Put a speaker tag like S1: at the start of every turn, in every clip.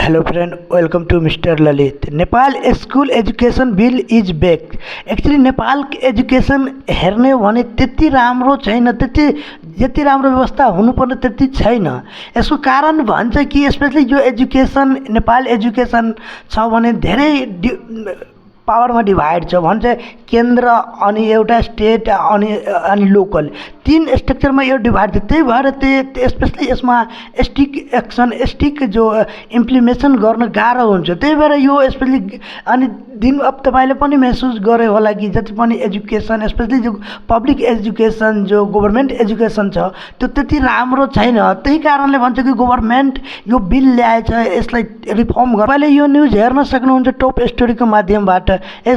S1: Hello friend, welcome to Mr. Lalit. Nepal school education bill is back. Actually Nepal education हेर्ने हो भने त्यति राम्रो छैन, त्यति जति राम्रो व्यवस्था हुनुपर्ने त्यति छैन। यसको कारण भन्छ कि स्पेशली जो एजुकेसन नेपाल एजुकेसन छ भने धेरै पावरमा डिभाइड छ भन्छ, केन्द्र अनि एउटा स्टेट अनि लोकल तीन स्ट्रक्चरमा यो डिभाइड छ। त्यही भएर त्यो स्पेशली यसमा स्टिक एक्सन स्टिक जो इम्प्लिमेसन गर्न गाह्रो हुन्छ। त्यही भएर यो स्पेशली अनि दिन अब तपाईँले पनि महसुस गरे होला कि जति पनि एजुकेसन स्पेशली जो पब्लिक एजुकेसन जो गभर्मेन्ट एजुकेसन छ त्यो त्यति राम्रो छैन। त्यही कारणले भन्छ कि गभर्मेन्ट यो बिल ल्याएछ, यसलाई रिफर्म गर्न। तपाईँले यो न्युज हेर्न सक्नुहुन्छ टप स्टोरीको माध्यमबाट।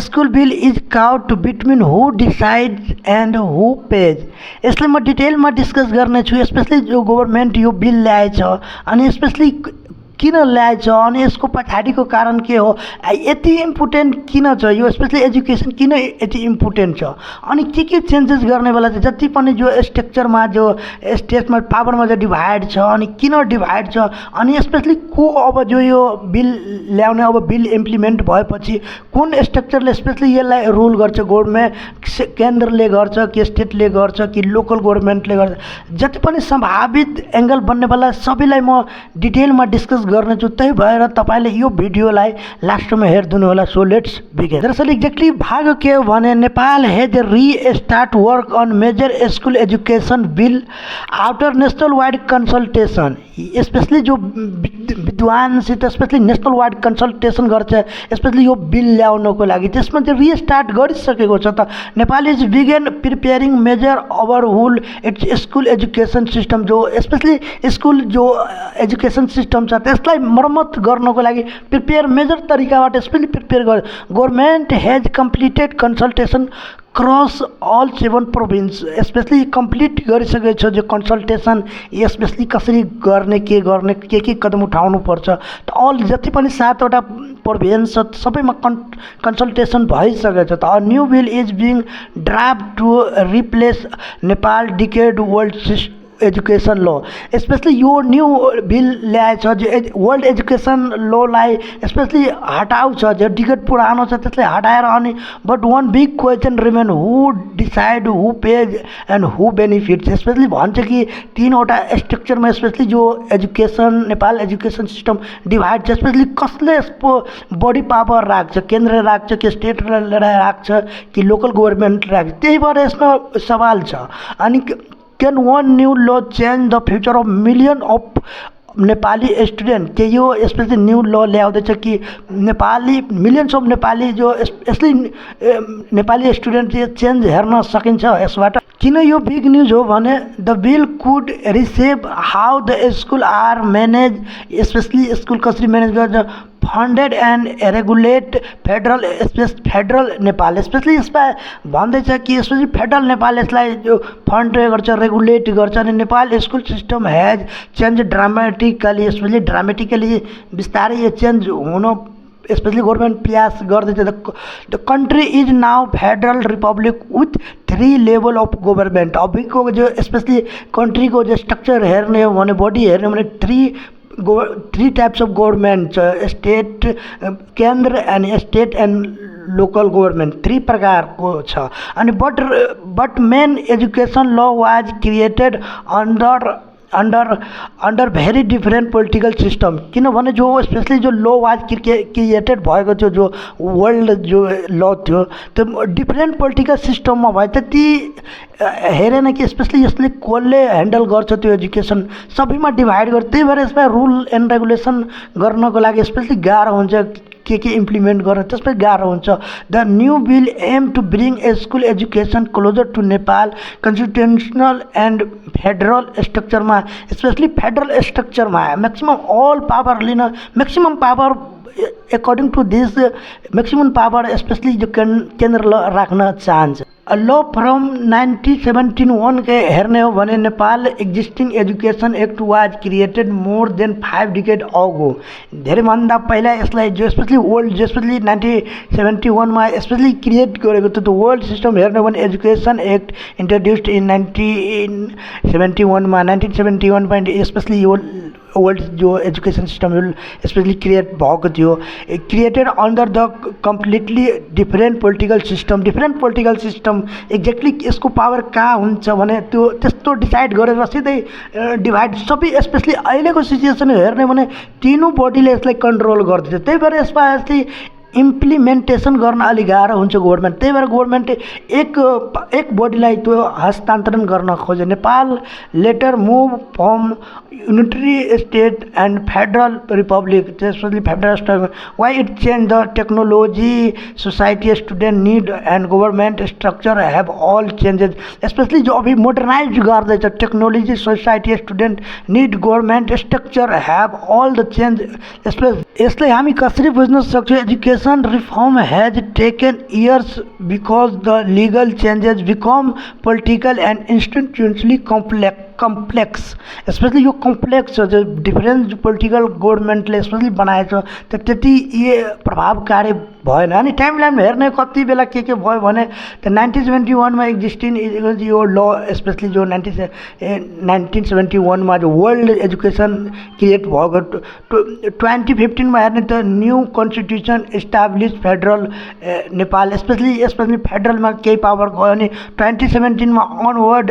S1: School bill is cout between who decide and who page. यसलाई म डिटेलमा डिस्कस गर्नेछु। स्पेशली जो गभर्मेन्ट यो बिल ल्याएछ अनि स्पेशली किन ल्याएछ अनि यसको पछाडिको कारण के हो, यति इम्पोर्टेन्ट किन छ यो स्पेशली एजुकेसन किन यति इम्पोर्टेन्ट छ अनि के चेन्जेस गर्नेवाला छ। जति पनि जो स्ट्रक्चरमा जो स्टेटमा पावरमा जो डिभाइड छ अनि किन डिभाइड छ अनि स्पेशली को अब जो यो बिल ल्याउने अब बिल इम्प्लिमेन्ट भएपछि कुन स्ट्रक्चरले स्पेशली यसलाई रुल गर्छ, गभर्मेन्ट केन्द्रले गर्छ कि स्टेटले गर्छ कि लोकल गभर्मेन्टले गर्छ, जति पनि सम्भावित एङ्गल बन्नेवाला सबैलाई म डिटेलमा डिस्कस गर्नेछु। त्यही भएर तपाईँले यो भिडियोलाई लास्टमा हेरिदिनु होला। So let's begin. दरअसल एक्ज्याक्टली भाग के हो भने Nepal has restart work on major school education bill after national wide consultation. Specially जो विद्वानसित स्पेशली नेसनल वाइड कन्सल्टेसन गर्छ स्पेशली यो बिल ल्याउनको लागि, त्यसमा चाहिँ रिस्टार्ट गरिसकेको छ। त Nepal is began preparing major overhaul its school education system. जो स्पेशली स्कुल जो एजुकेसन सिस्टम छ त्यसलाई मर्मत गर्नको लागि प्रिपेयर मेजर तरिकाबाट स्पेशली प्रिपेयर गर्छ। Government has completed consultation cross all 7 province. Specially complete गरिसकेको छ जो कन्सल्टेसन स्पेशली कसरी गर्ने के कदम उठाउनु पर्छ। त अल जति पनि 7वटा प्रोभिन्स छ सबैमा कन्सल्टेसन भइसकेको छ। त new bill is being draft to replace Nepal decade old education law. Specially यो न्यू बिल ल्याएछ जो वर्ल्ड एजुकेसन ललाई स्पेशली हटाउँछ, जो डिकेड पुरानो छ त्यसलाई हटाएर अनि but one big question remain who decide who pays and who benefits. Specially भन्छ कि तीनवटा स्ट्रक्चरमा स्पेशली जो education Nepal education system divide छ, स्पेशली कसले यसको बढी पावर राख्छ, केन्द्र राख्छ कि स्टेटले राख्छ कि लोकल गभर्मेन्ट राख्छ। त्यही भएर यसमा सवाल छ। अनि Can one new law change the future of million of Nepali student? के यो स्पेशली न्यू ल ल्याउँदैछ कि नेपाली मिलियन्स अफ नेपाली जो यसले नेपाली स्टुडेन्ट चेन्ज हेर्न सकिन्छ यसबाट? किन यो बिग न्युज हो भने the bill could receive how the school are manage. Specially school कसरी म्यानेज गर्छ, funded and regulate federal Nepal. Specially यसमा भन्दैछ कि स्पेशली फेडरल नेपाल यसलाई जो फन्ड गर्छ रेगुलेट गर्छ। अनि Nepal school system has change dramatically. Specially dramatically बिस्तारै यो चेन्ज हुन स्पेशली गभर्मेन्ट प्रयास गर्दैछ। The country is now federal Republic with 3 level of government. अबको जो स्पेशली कन्ट्रीको जो स्ट्रक्चर हेर्ने हो भने बडी हेर्ने हो भने 3 टाइप्स अफ गभर्मेन्ट छ, स्टेट केन्द्र and estate and local government 3 प्रकारको छ। अनि बट मेन एजुकेसन ल was created under very different political system. किनभने जो स्पेशली जो ल वाज क्रिएटेड भएको थियो जो वर्ल्ड जो ल थियो त्यो डिफरेन्ट पोलिटिकल सिस्टममा भयो। त्यति हेरेन कि स्पेशली यसले कसले ह्यान्डल गर्छ त्यो एजुकेसन सबैमा डिभाइड गर्छ। त्यही भएर यसमा रुल एन्ड रेगुलेसन गर्नको लागि स्पेशली गाह्रो हुन्छ, के इम्प्लिमेन्ट गर्न त्यसमै गाह्रो हुन्छ। The new bill aim to bring a school education closer to Nepal constitutional and federal स्ट्रक्चरमा। स्पेशली फेडरल स्ट्रक्चरमा म्याक्सिमम अल पावर लिन, maximum power according to this maximum power specially जो केन्द्र राख्न चाहन्छ। ल फ्रम 1971 के हेर्ने हो भने Nepal existing education act was created more than 5 decade अगो। धेरैभन्दा पहिला यसलाई जो स्पेसली वर्ल्ड जो स्पेसली 1971मा स्पेसली क्रिएट गरेको थियो। त्यो वर्ल्ड सिस्टम हेर्ने हो भने एजुकेसन एक्ट इन्ट्रोड्युस्ड इन 1971मा 1971 स्पेसली यो वर्ल्ड जो एजुकेसन सिस्टम स्पेसली क्रिएट भएको थियो। Created under the completely different political system exactly यसको पावर कहाँ हुन्छ भने त्यो त्यस्तो डिसाइड गरेर सिधै डिभाइड सबै स्पेसली अहिलेको सिचुएसन हेर्ने भने तीनों बडीले यसलाई कन्ट्रोल गर्दछ। त्यही भएर यसमा यसले इम्प्लिमेन्टेसन गर्न अलिक गाह्रो हुन्छ गभर्मेन्ट। त्यही भएर गभर्मेन्ट एक बडीलाई त्यो हस्तान्तरण गर्न खोज्यो। Nepal later move from unitary state and federal republic specially federal state. Why it change the technology society student need and government structure have all changes. Specially जो अभी मोडर्नाइज गर्दैछ technology society student need government structure have all the change. यसलाई हामी कसरी बुझ्न सक्छौँ? Education reform has taken years because the legal changes become political and institutionally complex। Specially यो complex छ जो डिफरेन्ट पोलिटिकल गभर्मेन्टले स्पेसली बनाएको छ त्यति ये प्रभावकारी भएन। अनि टाइमलाइन हेर्ने कति बेला के भयो भने त 1971मा एक्जिस्टिङ यो ल स्पेसली जो 1971मा जो वर्ल्ड एजुकेसन क्रिएट भएको 2015मा हेर्ने त new constitution establish federal Nepal specially फेडरलमा केही पावर गयो। अनि 2017मा onward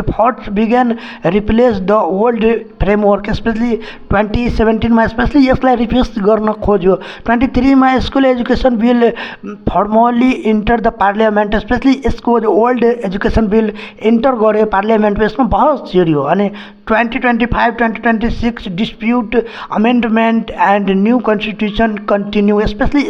S1: efforts began replace the old framework. Specially 2017मा स्पेसली यसलाई रिप्लेस गर्न खोज्यो। 23मा school education bill formally enter the parliament. Specially यसको ओल्ड एजुकेसन बिल इन्टर गर्यो पार्लियामेन्टमा, यसमा बहस छिर्यो। अनि 2025-2026 dispute amendment and new constitution continue. Specially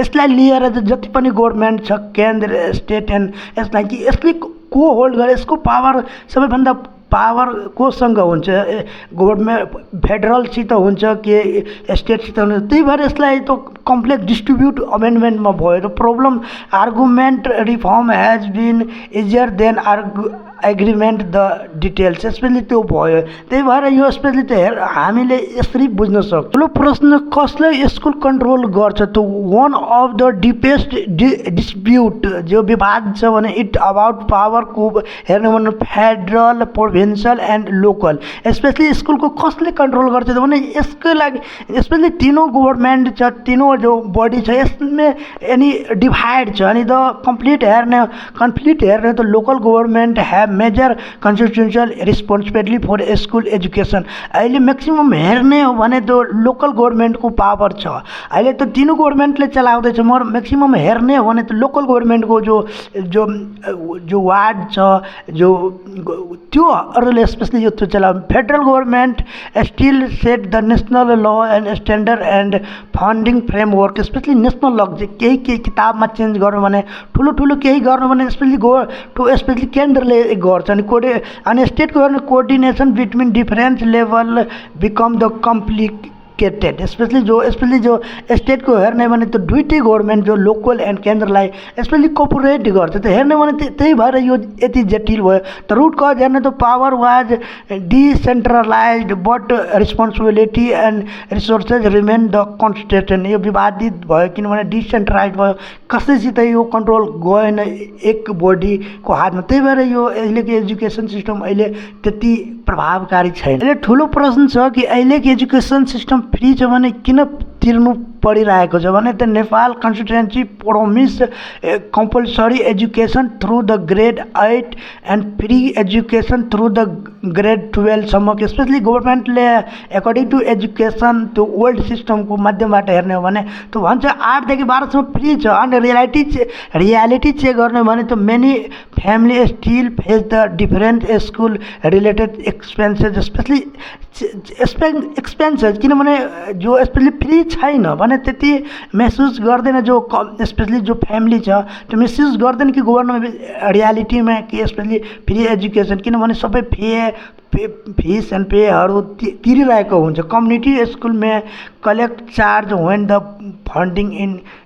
S1: यसलाई लिएर जति पनि गभर्मेन्ट छ केन्द्र स्टेट एन्ड यसलाई कि यसले को होल्ड गरे, यसको पावर सबैभन्दा पावर कोसँग हुन्छ? गभर्मेन्ट फेडरलसित हुन्छ कि स्टेटसित हुन्छ? त्यही भएर यसलाई त कम्प्लेक्स डिस्ट्रिब्युट अमेन्डमेन्टमा भयो। त problem argument reform has been easier than agreement the details. Specially त्यो भयो। त्यही भएर यो स्पेसली त हामीले यसरी बुझ्न सक्छौँ। ठुलो प्रश्न कसले स्कुल कन्ट्रोल गर्छ? त one of the deepest dispute जो विवाद छ भने इट अबाउट पावरको हेर्नु भने federal provincial and local. Specially स्कुलको कसले कन्ट्रोल गर्छ भने यसको लागि स्पेसली तीनों गभर्मेन्ट छ, तीनों जो बडी छ यसमा अनि डिभाइड छ। अनि द कन्फ्लिक्ट हेर्ने त local government have major constitutional responsibility for school education. अहिले म्याक्सिमम हेर्ने हो भने त लोकल गभर्मेन्टको पावर छ। अहिले त तीनों गभर्मेन्टले चलाउँदैछ मगर म्याक्सिमम हेर्ने हो भने त लोकल गभर्मेन्टको जो वार्ड छ जो त्योहरूले स्पेसली यो चलाउ। Federal government still set the national law and standard and funding framework. Specially national law केही किताबमा चेन्ज गर्नु भने ठुलो केही गर्नु भने स्पेसली केन्द्रले गर्छ। अनि स्टेटको गर्ने coordination between different level become the complicated. Specially जो स्टेटको हेर्ने भने त दुईटै गभर्मेन्ट जो लोकल एन्ड केन्द्रलाई स्पेसली कोअपरेट गर्छ। त हेर्ने भने त्यही भएर यो यति जटिल भयो। त रुट कज हेर्ने त power was decentralised but responsibility and resources remain the constitution. यो विवादित भयो किनभने डिसेन्ट्रलाइज भयो, कसैसित यो कन्ट्रोल गएन एक बडीको हातमा। त्यही भएर यो अहिलेको एजुकेसन सिस्टम अहिले त्यति प्रभावकारी छैन। अहिले ठुलो प्रश्न छ कि अहिलेको एजुकेसन सिस्टम फ्री छ भने किन तिर्नु परिरहेको छ भने त Nepal constituency promise compulsory education through the grade 8 and free education through the grade 12 सम्म। स्पेसली गभर्मेन्टले एकर्डिङ टु एजुकेसन त्यो ओल्ड सिस्टमको माध्यमबाट हेर्ने हो भने त्यो भन्छ 8 देखि 12 सम्म फ्री छ। अनि रियालिटी चेक गर्ने भने त many family still face the different school related expenses. Specially expenses किनभने जो स्पेसली फ्री छैन भने त्यति महसुस गर्दैन। जो स्पेसली जो फ्यामिली छ त्यो महसुस गर्दैन कि गभर्मेन्ट रियालिटीमा कि स्पेसली फ्री एजुकेसन किनभने सबै फीस एन्ड पेहरू तिरिरहेको हुन्छ। कम्युनिटी स्कुलमा collect charge when the funding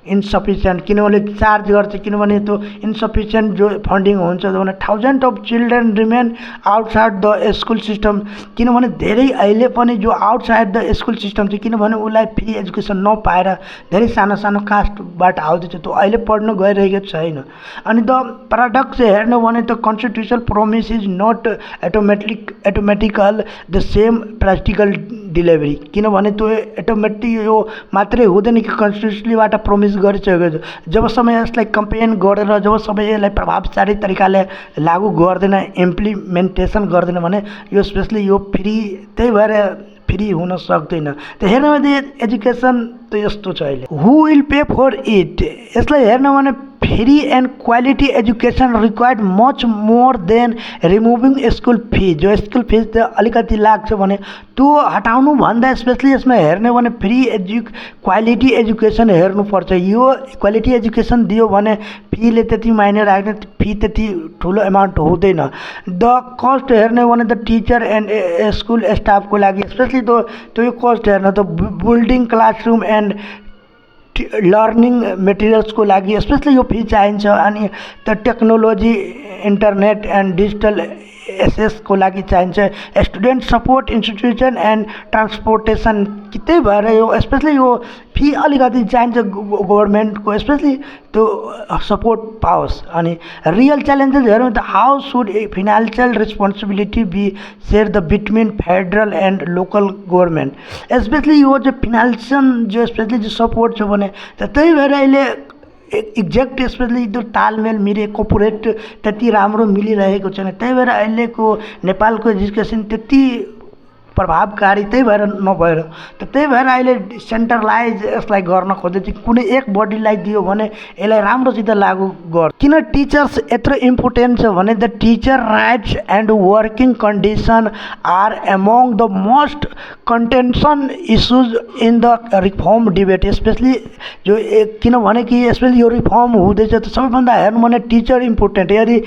S1: insufficient, किनभने चार्ज गर्छ, किनभने त्यो इन्सफिसियन्ट जो फन्डिङ हुन्छ भने thousand of children remain outside the school system, किनभने धेरै अहिले पनि जो आउटसाइड द स्कुल सिस्टम छ, किनभने उसलाई फ्री एजुकेसन नपाएर धेरै सानो सानो कास्टबाट आउँदैछ, त्यो अहिले पढ्न गइरहेको छैन। अनि द प्रोडक्ट हेर्नु भने त constitutional promise is not automatically the same practical delivery, किनभने त्यो एटोमेटिक यो मात्रै हुँदैन कि कन्स्टिट्युसनलीबाट प्रोमिस गरिसकेको छ, जबसम्म यसलाई कम्पेन गरेर जबसम्म यसलाई प्रभावशाली तरिकाले लागू गर्दैन, इम्प्लिमेन्टेसन गर्दैन भने यो स्पेसली यो फ्री, त्यही भएर फ्री हुन सक्दैन। त हेर्नु भने एजुकेसन त यस्तो छ अहिले, हु विल पे फर इट, यसलाई हेर्नु भने free and quality education required much more than removing school fee, जो स्कुल फिज त अलिकति लाग्छ भने त्यो हटाउनु भन्दा स्पेसली यसमा हेर्ने भने फ्री क्वालिटी एजुकेसन हेर्नुपर्छ। यो क्वालिटी एजुकेसन दियो भने फीले त्यति मायने राख्दैन, फी त्यति ठुलो एमाउन्ट हुँदैन। द कस्ट हेर्ने भने त टिचर एन्ड स्कुल स्टाफको लागि स्पेसली त्यो कस्ट हेर्न त बिल्डिङ क्लासरुम एन्ड लर्निङ मेटेरियल्सको लागि स्पेसली यो फी चाहिन्छ। अनि त टेक्नोलोजी, इन्टरनेट एन्ड डिजिटल एसेसको लागि चाहिन्छ, student support institution and transportation, त्यही भएर यो स्पेसली यो फी अलिकति चाहिन्छ गभर्मेन्टको, स्पेसली त्यो सपोर्ट पाओस्। अनि रियल च्यालेन्जेस हेरौँ त how should financial responsibility be share the between federal and local government, specially यो जो फाइनेन्सियल जो स्पेसली जो सपोर्ट छ भने त्यही भएर अहिले एक्ज्याक्ट स्पेसली त्यो तालमेल मिले कोअपरेट त्यति राम्रो मिलिरहेको छैन, त्यही भएर अहिलेको नेपालको एजुकेसन त्यति प्रभावकारी त्यही भएर नभएर, त्यही भएर अहिले सेन्ट्रलाइज यसलाई गर्न खोज्दै कुनै एक बडीलाई दियो भने यसलाई राम्रोसित लागू गर्छ। किन टिचर्स यत्रो इम्पोर्टेन्ट छ भने the teacher rights and working condition are among the most contention issues in the reform debate, specially जो किनभने कि स्पेसली यो रिफर्म हुँदैछ त सबैभन्दा हेर्नु भने टिचर इम्पोर्टेन्ट, यदि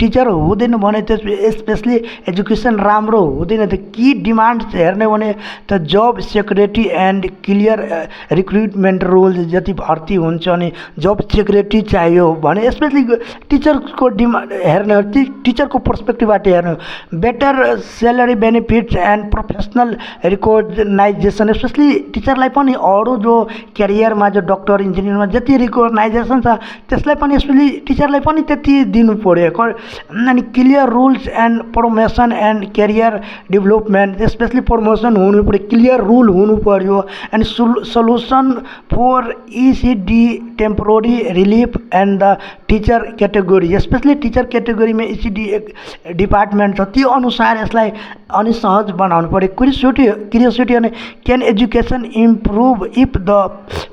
S1: टिचर हुँदैन भने त स्पेसली एजुकेसन राम्रो हुँदैन। त कि डिमान्ड हेर्ने भने त job security and clear recruitment rules, जति भर्ती हुन्छ अनि जब सेक्युरिटी चाहियो भने स्पेसली टिचरको डिमान्ड हेर्ने, टिचरको पर्सपेक्टिभबाट हेर्ने, better salary benefits and professional recognition, specially टिचरलाई पनि अरू जो क्यारियरमा जो डक्टर इन्जिनियरमा जति रिकग्नाइजेसन छ त्यसलाई पनि स्पेसली टिचरलाई पनि त्यति दिनु पर्यो। अनि clear rules and promotion and career development, specially promotion हुनु पर्यो, क्लियर रुल हुनु पर्यो। And solution for ECD temporary relief and the teacher category, specially teacher क्याटेगोरीमा इसिडी डिपार्टमेन्ट छ त्यो अनुसार यसलाई अनि सहज बनाउनु पर्यो। क्युरियोसिटी अनि can education improve if the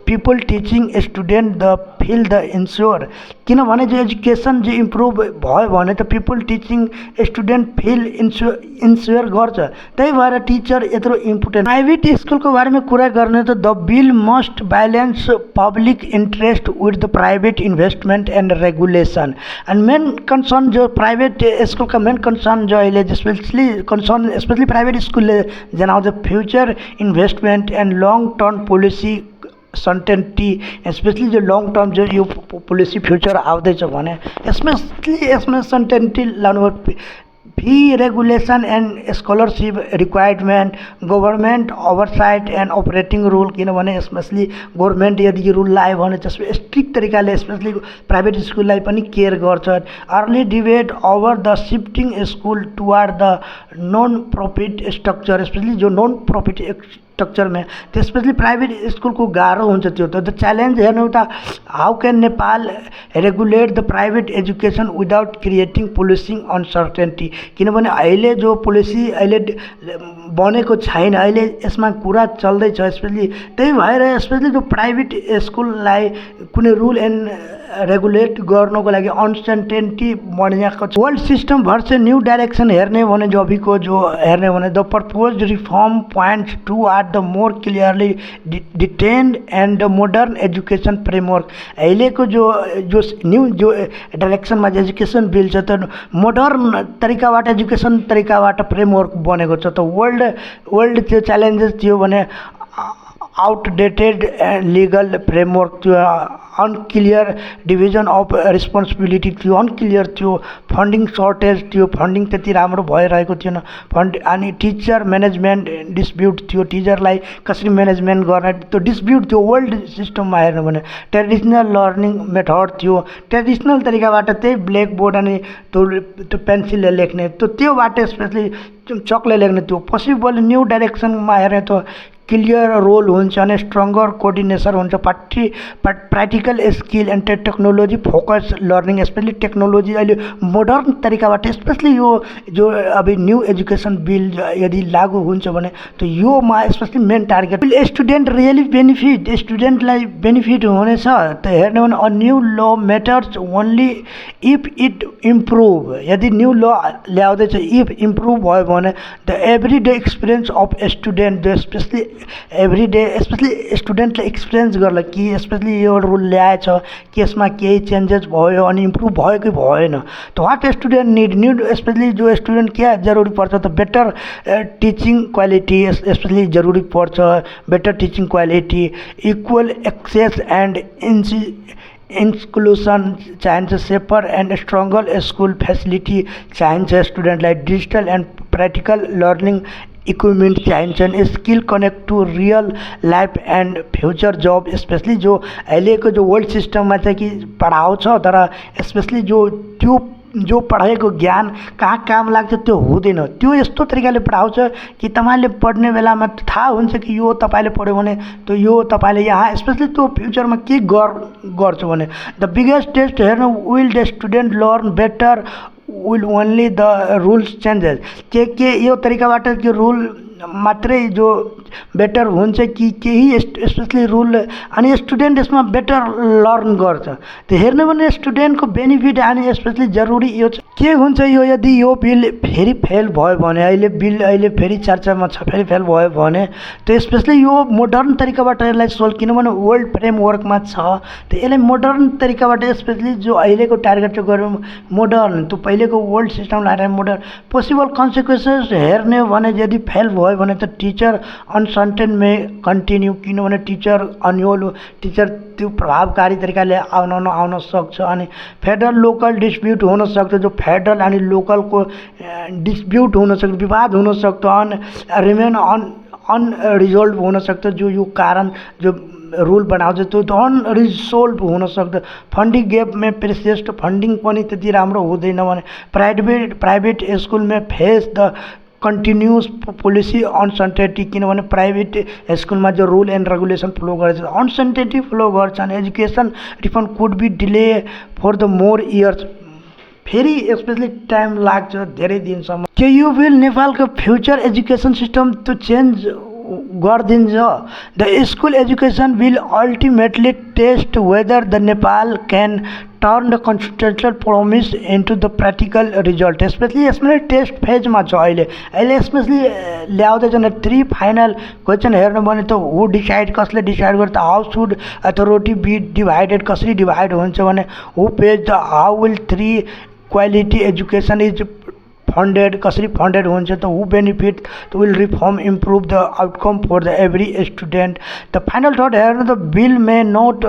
S1: people teaching student the feel the ensure, किनभने जो एजुकेसन जो इम्प्रुभ भयो भने त people teaching student feel ensure गर्छ, त्यही भएर टिचर यत्रो इम्पोर्टेन्ट। प्राइभेट स्कुलको बारेमा कुरा गर्ने त the bill must balance public interest with the private investment and regulation. And main concern जो प्राइभेट स्कुलका मेन कन्सर्न जो अहिले स्पेसली कन्सर्न स्पेसली प्राइभेट स्कुलले जनाउँछ future investment and long term policy certainty, specially जो लङ टर्म जो यो policy future आउँदैछ भने यसमा सर्टेन्टी लानु, fee regulation and scholarship requirement, government oversight and operating rule, किनभने स्पेसली गभर्मेन्ट यदि रुल लायो भने त्यसमा स्ट्रिक्ट तरिकाले स्पेसली प्राइभेट स्कुललाई पनि केयर गर्छ। Early debate over the shifting school toward the non profit structure, specially जो नन प्रफिट स्ट्रक्चरमा स्पेसली प्राइभेट स्कुलको गाह्रो हुन्छ त्यो त। द च्यालेन्ज हेर्नु त how can Nepal regulate the private education without creating policing uncertainty, किनभने अहिले जो पोलिसी अहिले बनेको छैन, अहिले यसमा कुरा चल्दैछ स्पेसली, त्यही भएर स्पेसली जो प्राइभेट स्कुललाई कुनै रुल एन्ड रेगुलेट गर्नको लागि अनसर्टेन्टी बनिएको छ। Old system versus new direction हेर्ने भने जो अभिको जो हेर्ने भने the propose reform points to are the more clearly detained and the modern education framework, अहिलेको जो न्यू जो डाइरेक्सनमा एजुकेसन बिल छ त मोडर्न तरिकाबाट एजुकेसन तरिकाबाट फ्रेमवर्क बनेको छ। त वर्ल्ड त्यो च्यालेन्जेस थियो भने आउटडेटेड लिगल फ्रेमवर्क थियो, अनक्लियर डिभिजन अफ रेस्पोन्सिबिलिटी थियो, अनक्लियर थियो, फन्डिङ सर्टेज थियो, फन्डिङ त्यति राम्रो भइरहेको थिएन, अनि टिचर म्यानेजमेन्ट डिस्प्युट थियो, टिचरलाई कसरी म्यानेजमेन्ट गर्ने त्यो डिस्प्युट थियो ओल्ड सिस्टममा हेर्नु भने। ट्रेडिसनल लर्निङ मेथड थियो, ट्रेडिसनल तरिकाबाट त्यही ब्ल्याक बोर्ड अनि त्यो पेन्सिलले लेख्ने त्योबाट स्पेसली चकले लेख्ने त्यो पोसिबल न्यू डाइरेक्सनमा हेर्ने त क्लियर रोल हुन्छ अनि स्ट्रङ्गर कोअर्डिनेसन हुन्छ, practical skill and technology focus learning, specially technology अहिले मोडर्न तरिकाबाट स्पेसली यो जो अब न्यू एजुकेसन बिल यदि लागू हुन्छ भने त योमा specially main target student really benefit, स्टुडेन्टलाई बेनिफिट हुनेछ त हेर्ने भने a new law matters only if it improve, यदि न्यू ल ल्याउँदैछ इफ इम्प्रुभ भयो भने the everyday experience of student जो स्पेसली एभ्री डे स्पेसली स्टुडेन्टले एक्सपिरियन्स गर्ला कि स्पेसली यो रुल ल्याएछ कि यसमा केही चेन्जेस भयो अनि इम्प्रुभ भयो कि भएन, त वाट स्टुडेन्ट निड स्पेसली जो स्टुडेन्ट क्या जरुरी पर्छ त बेटर टिचिङ क्वालिटी स्पेसली जरुरी पर्छ, better teaching quality, equal access and inclusion चाहिन्छ, safer and stronger school facility चाहिन्छ स्टुडेन्टलाई, digital and practical learning equipment चाहिन्छन्, skill connect to real life and future job, specially जो अहिलेको जो वर्ल्ड सिस्टममा चाहिँ कि पढाउँछ तर स्पेसली जो पढाएको ज्ञान कहाँ काम लाग्छ त्यो हुँदैन, त्यो यस्तो तरिकाले पढाउँछ कि तपाईँले पढ्ने बेलामा थाहा हुन्छ कि यो तपाईँले पढ्यो भने त यो तपाईँले यहाँ स्पेसली त्यो फ्युचरमा के गर्छ भने द बिगेस्ट टेस्ट हेर्नु will the student learn better will only the rules changes, के यो तरिकाबाट त्यो रुल मात्रै जो बेटर हुन्छ कि केही स्पेसली रुल अनि स्टुडेन्ट यसमा बेटर लर्न गर्छ, त्यो हेर्नु भने स्टुडेन्टको बेनिफिट अनि स्पेसली जरुरी यो के हुन्छ यो यदि यो बिल फेरि फेल भयो भने अहिले फेरि चर्चामा छ, फेरि फेल भयो भने त्यो स्पेसली यो मोडर्न तरिकाबाट यसलाई सोल्भ, किनभने वर्ल्ड फ्रेमवर्कमा छ त यसलाई मोडर्न तरिकाबाट स्पेसली जो अहिलेको टार्गेट चाहिँ गरौँ मोडर्न त्यो पहिलेको वर्ल्ड सिस्टमलाई मोडर्न पोसिबल कन्सिक्वेन्सेस हेर्ने भने यदि फेल भयो भने त टिचर अनसर्टेनमै कन्टिन्यू, किनभने टिचर अन्योल टिचर त्यो प्रभावकारी तरिकाले आउन सक्छ अनि फेडरल लोकल डिस्प्युट हुनसक्छ, जो फेडरल अनि लोकलको डिस्प्युट हुनसक्छ, विवाद हुनसक्छ, रिमेन अनरिजोल्भ हुनसक्छ, जो यो कारण जो रुल बनाउँछ त्यो अनरिजोल्भ हुनसक्छ, फन्डिङ ग्यापमा प्रेसियस फन्डिङ पनि त्यति राम्रो हुँदैन भने प्राइभेट स्कुलमा face the continuous policy uncertainty, किनभने प्राइभेट स्कुलमा जो रुल एन्ड रेगुलेसन फ्लो गर्छ अनसर्टेनिटी फ्लो गर्छ अनि education reform could be delay for the more years, फेरि स्पेसली टाइम लाग्छ धेरै दिनसम्म। के यो बिल नेपालको फ्युचर एजुकेसन सिस्टम त्यो चेन्ज गरिदिन्छ? The school education bill ultimately test whether the Nepal can turn the constitutional promise into the practical result, specially यसमा टेस्ट फेजमा छ अहिले स्पेसली ल्याउँदैछ न 3 फाइनल क्वेसन हेर्नु भने त हु डिसाइड, कसले डिसाइड गर्छ, how should authority be divided, कसरी डिभाइड हुन्छ भने who pays the, how will 3 quality education is funded, कसरी फन्डेड हुन्छ त who benefit will reform improve the outcome for the every student. The final thought हेर्नु त bill may not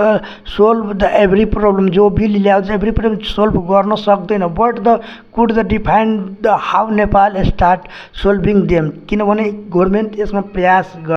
S1: solve the every problem, जो bill ल्याउँछ every problem solve गर्न सक्दैन, but the could the define the how Nepal start solving them, किनभने government यसमा प्रयास